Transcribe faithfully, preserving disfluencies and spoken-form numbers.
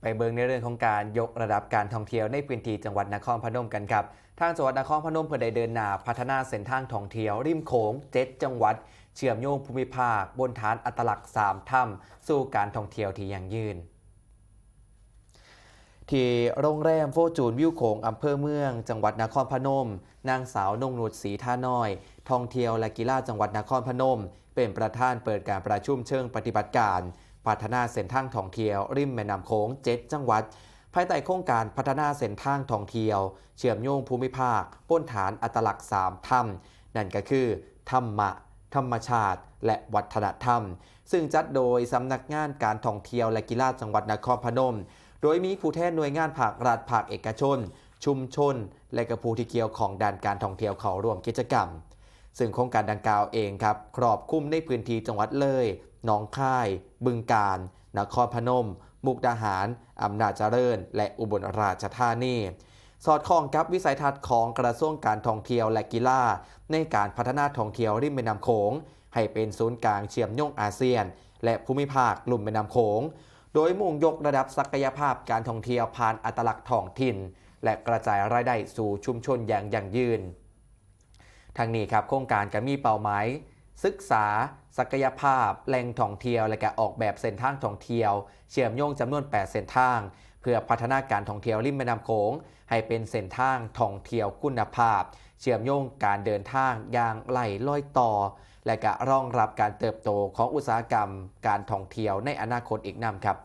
ไปเบิ่งในเรื่องของการยกระดับการท่องเที่ยวในพื้นที่จังหวัดนครพนมกันครับ ทางจังหวัดนครพนมเพิ่นได้เดินหน้าพัฒนาเส้นทางท่องเที่ยวริมโขงเจ็ดจังหวัด เชื่อมโยงภูมิภาคบนฐานอัตลักษณ์สามถ้ำสู่การท่องเที่ยวที่ยั่งยืน ที่โรงแรมโฟจูนวิวโขงอำเภอเมืองจังหวัดนครพนม นางสาวนงนุชศรีท่าน้อย ท่องเที่ยวและกีฬาจังหวัดนครพนม เป็นประธานเปิดการประชุมเชิงปฏิบัติการ พัฒนาเส้นทางท่องเที่ยวริมแม่น้ำโขงเจ็ดจังหวัด ภายใต้โครงการพัฒนาเส้นทางท่องเที่ยว เชื่อมโยงภูมิภาคบนฐานอัตลักษณ์สามถ้ำ นั่นก็คือธรรมะ ธรรมชาติ และวัฒนธรรม ซึ่งจัดโดยสำนักงานการท่องเที่ยวและกีฬาจังหวัดนครพนม โดยมีผู้แทนหน่วยงานภาครัฐ ภาคเอกชน ชุมชน และก็ผู้ที่เกี่ยวข้องด้านการท่องเที่ยวเข้าร่วมกิจกรรม ซึ่งโครงการดังกล่าวเองครับ ครอบคลุมในพื้นที่จังหวัดเลย หนองคาย บึงกาฬ นครพนม มุกดาหาร อำนาจเจริญ และอุบลราชธานี สอดคล้องกับวิสัยทัศน์ของกระทรวงการท่องเที่ยวและกีฬา ในการพัฒนาท่องเที่ยวริมแม่น้ำโขง ให้เป็นศูนย์กลางเชื่อมโยงอาเซียน และภูมิภาคลุ่มแม่น้ำโขง โดยมุ่งยกระดับศักยภาพการท่องเที่ยวผ่านอัตลักษณ์ท้องถิ่น และกระจายรายได้สู่ชุมชนอย่างยั่งยืน ทั้งนี้ครับ โครงการก็มีเป้าหมาย ศึกษา ศักยภาพ แหล่งท่องเที่ยว และก็ออกแบบเส้นทางท่องเที่ยว เชื่อมโยงจำนวนแปดเส้นทาง เพื่อพัฒนาการท่องเที่ยวริมแม่น้ำโขง ให้เป็นเส้นทางท่องเที่ยวคุณภาพ เชื่อมโยงการเดินทางอย่างไร้รอยต่อ และก็รองรับการเติบโตของอุตสาหกรรมการท่องเที่ยวในอนาคตอีกนำครับ